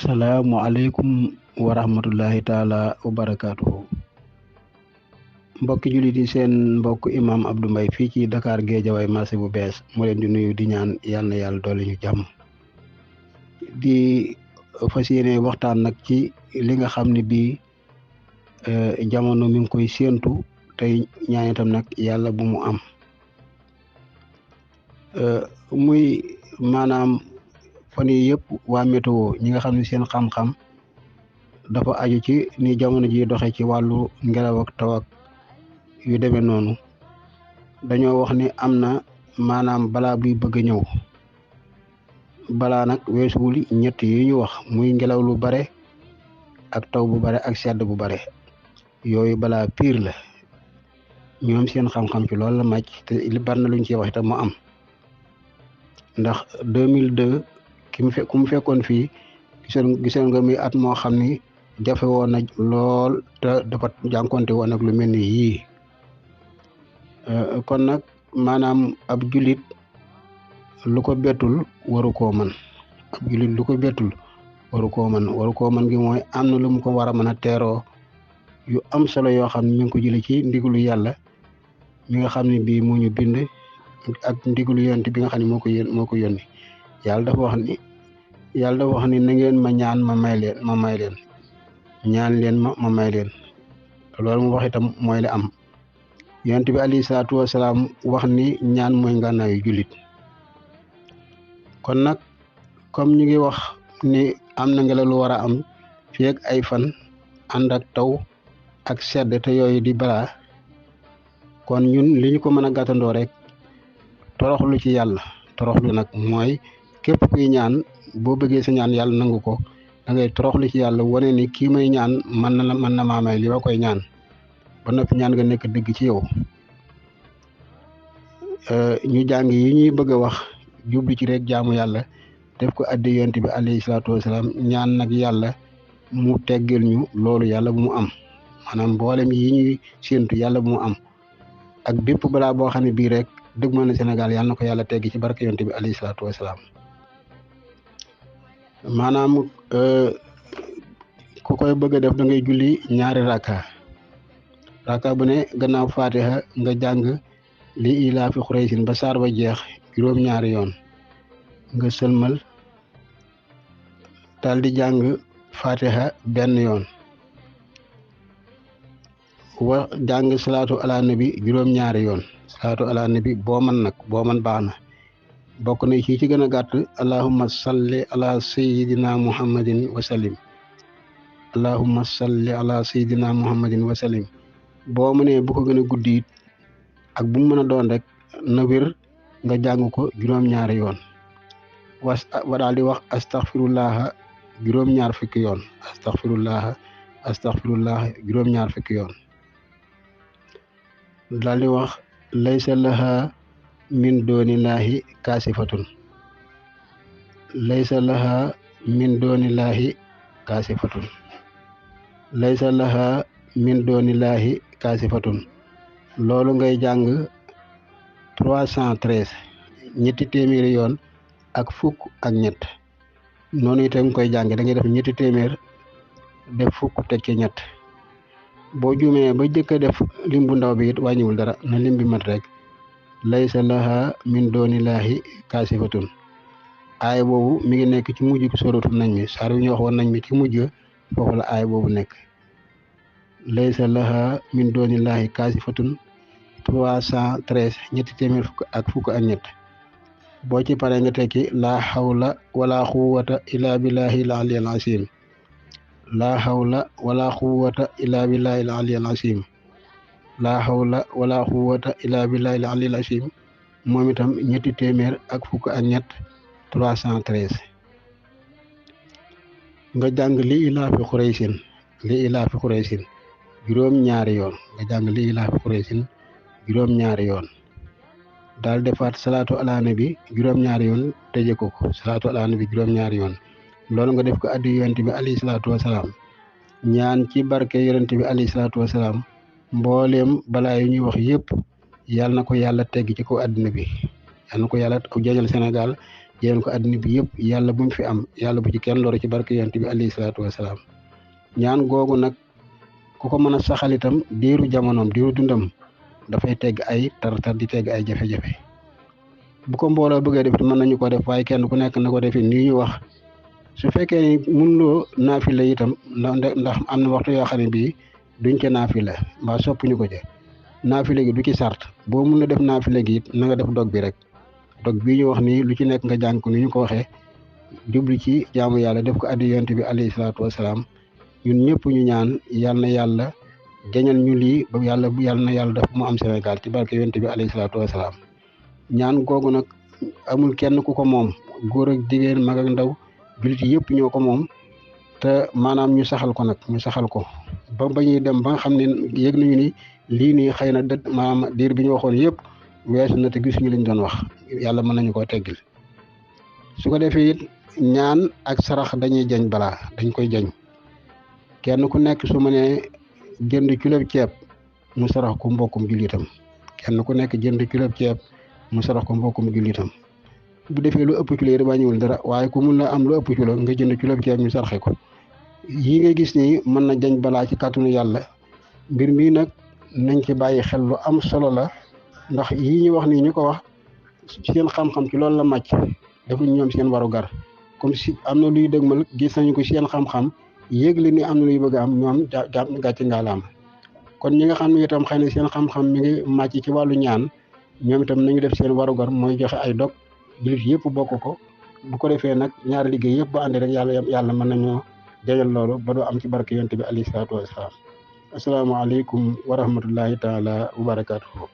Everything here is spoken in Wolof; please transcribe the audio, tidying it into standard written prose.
asalaamualeykum wa rahmatullahi taala wa barakaatuhu. Mbokki jullit yi, seen mbokk imam Abdou Mbaye fii ci Dakar Guédiawaye marché bu bees moo leen di nuyu di ñaan yal na yàlla doole ñu jàmm. di fas yéene waxtaan nag ci li nga xam ne bii jamono mi ngi koy séentu tey ñaan itam nag yàlla bu mu am muy maanaam fan yii yëpp waa météo ñi nga xam ne seen xam-xam dafa aju ci ni jamono ji doxe ci wàllu ngelaw ak taw ak yu demee noonu dañoo wax ni am na maanaam balaa buy bëgg a ñëw balaa nag weesuwul ñett yi ñu wax muy ngelaw lu bare ak taw bu bare ak sedd bu bare yooyu balaa piir la ñoom seen xam-xam ci loolu la màcc te li bari na luñ ci wax itam mu am ndax 2002 ku mu fekkoon fii gisoon nga muy at moo xam ni jafe woon na lool te dafa jànkonte woon ak lu mel ni yii kon nag maanaam ab jullit lu ko bettul waru koo mën ab jullit lu ko bettul waru koo mën gi mooy am na lu mu ko war a mën a teeroo yu am solo yoo xam ne mi ngi ko jële ci ndigalu yàlla mi nga xam ne bii moo ñu bind ak ndigalu yonent bi nga xam ne moo ko yónni yàlla dafa wax ni na ngeen ma ñaan ma may leen ñaan leen ma may leen loolu mu wax itam mooy la am yonent bi alayhi salaatu wasalaam wax ni ñaan mooy ngànnaayu jullit kon nag comme ñu ngi wax ni am na ngelaw lu war a am fii ak ay fan ànd ak taw ak sedd te yooyu di balaa kon ñun li ñu ko mën a gàttandoo rek toroxlu ci yàlla toroxlu nag mooy képp kuy ñaan boo bëggee sa ñaan yàlla nangu ko da ngay toroxlu ci yàlla wane ni kii may ñaan mën na maa may li ma koy ñaan ba noppi ñaan nga nekk dëgg ci yow ñu jàng yi ñuy bëgg a wax jublu ci rek jaamu yàlla def ko addi yonent bi alayhi salaatu wasalaam ñaan nag yàlla mu teggil ñu loolu yàlla bu mu am maanaam mboolem yi ñuy séentu yàlla bu mu am ak bépp balaa boo xam ne bii rek dëgg mën na Sénégal yàlla na ko yàlla teggi ci barke yonent bi alayhi salaatu wasalaam maanaam ku koy bëgg a def da ngay julli ñaari raka bu ne gannaaw fatiha nga jàng li ilaa fi xuraysin ba saar ba jeex juróom-ñaari yoon nga sëlmal daal di jàng fatiha benn yoon jàng salaatu ala nabi juróom-ñaari yoon salaatu ala nabi boo man baax na bokk na ci gën a gàtt allahumma salli ala sayyidina muhammadin wa sallim allahumma salli ala sayyidina muhammadin wa sallim boo mënee bu ko gën a guddi it ak bu mu mën a doon rek na wér nga jàng ko juróom-ñaari yoon wa daal di wax astaghfirullah juróom-ñaar fukki yoon astaghfirullah juróom-ñaar fukki yoon daal di wax laysa laha min doonillaahi kaasifatun laysa laha min doonillaahi kaasifatun laysa laha min doonillaahi kaasifatun loolu ngay jàng 313 ñetti téeméeri yoon ak fukk ak ñett noonu itam koy jàng da ngay def ñetti téeméer def fukk teg ci ñett boo juumee ba jëkk a def lim bu ndaw bi it wàññiwul dara na lim bi mat rek laysa laha min doonillaahi kaasifatun aaya boobu mi ngi nekk ci mujj sóoratu nañ mi saar wi ñu wax woon nañ mi ci mujj foofu la aaya boobu nekk laysa laha min doonillaahi kaasifatun 313 ñetti téeméer fukk ak ñett boo ci paree nga tekki laa hawla wala quwwata illa billahi al aliyyil azim laa hawla wala quwwata illa billahi al aliyyil azim laa hawla wala quwwata illa billahi al aliyyil azim moom itam ñetti téeméer ak fukk ak ñett 313 nga jàng li ilaa fi xuraysin juróom-ñaari yoon nga jàng li ilaa fi xuraysin juróom-ñaari yoon daal defaat salaatu ala nabi juróom-ñaari yoon tëje ko salaatu ala nabi juróom-ñaari yoon loolu nga def ko addi yonent bi alayhi salaatu wasalaam ñaan ci barke yonent bi alayhi salaatu wasalaam mbooleem balaa yi ñuy wax yëpp yàlla na ko yàlla tegg ci kaw àddina bi yàlla na ko yàlla jañal Sénégal yéen ko àddina bi yëpp yàlla bu mu fi am yàlla bu ci kenn loru ci barke yonent bi alayhi salaatu wasalaam. ñaan googu nag ku ko mën a saxal itam diiru jamonoom diiru dundam dafay tegg ay tar-tar di tegg ay jafe-jafe. bu ko mbooloo bëggee def mën nañu ko def waaye kenn ku nekk na ko defee nii ñu wax su fekkee ni mënuloo naafila itam ndax am na waxtu yoo xam ne bii duñ ca naafila mbaa soppuñu ko ca naafila gi du ci sart boo mun a def naafila gi it na nga def dog bi rek dog bii ñu wax nii lu ci nekk nga jàng ko ni ñu ko waxee jublu ci jaamu yàlla def ko addi yonent bi alayhi salaatu wasalaam ñun ñëpp ñu ñaan yal na yàlla jañal ñu lii ba yal na yàlla def mu am Sénégal ci barke yonent bi alayhi salaatu wasalaam. ñaan googu nag amul kenn ku ko moom góor ak jigéen mag ak ndaw jullit yëpp ñoo ko moom te maanaam ñu saxal ko nag ñu saxal ko ba ñuy dem ba nga xam ne yëg nañu ni lii nii xëy na maanaam diir bi ñu waxoon yëpp weesu na te gisuñu lañ doon wax yàlla mën nañu koo teggil su ko defee it ñaan ak sarax dañuy jañ balaa dañ koy jañ kenn ku nekk su ma nee jënd kilo ceeb mu sarax ko mbokkum jullitam kenn ku nekk jënd kilo ceeb mu sarax ko mbokkum jullitam bu defee lu ëpp kilo yi wàññiwul dara waaye ku mun la am lu ëpp kilo nga jënd kilo ceeb ñu saraxe ko yii nga gis nii mën na jañ balaa ci kàttanu yàlla mbir mii nag nañ ci bàyyi xel lu am solo la ndax yii ñu wax nii ñu ko wax seen xam-xam ci loolu la màcc defuñ ñoom seen waru gar comme si am na luy dëgmal gis nañu ko seen xam-xam yégle ni am na luy bëgg a am ñoom gàcce ngaalaam kon ñi nga xam ne itam xëy na seen xam-xam mi ngi màcc ci wàllu ñaan ñoom itam nañu def seen warugar mooy joxe ay dog jullit yëpp bokk ko bu ko defee nag ñaari liggéey yëpp bu àndee rek yàlla mën nañoo jajal loolu ba doo am ci barke yonent bi alayhi salaatu wasalaam asalaamaaleykum wa rahmatullahi taala wa barakaatuhu